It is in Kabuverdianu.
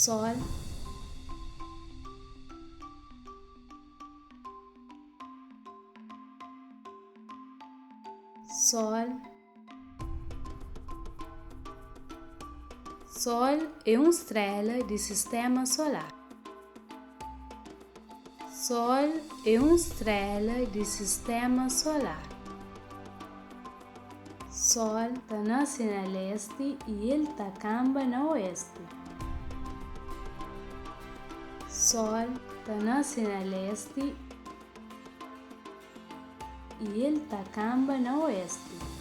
Sol. Sol. Sol é un stréla di sistéma solar. Sol é un stréla di sistéma solar. Sol ta nase na lésti i el ta kanba na oésti. Sol ta nase na lésti i el ta kanba na oésti.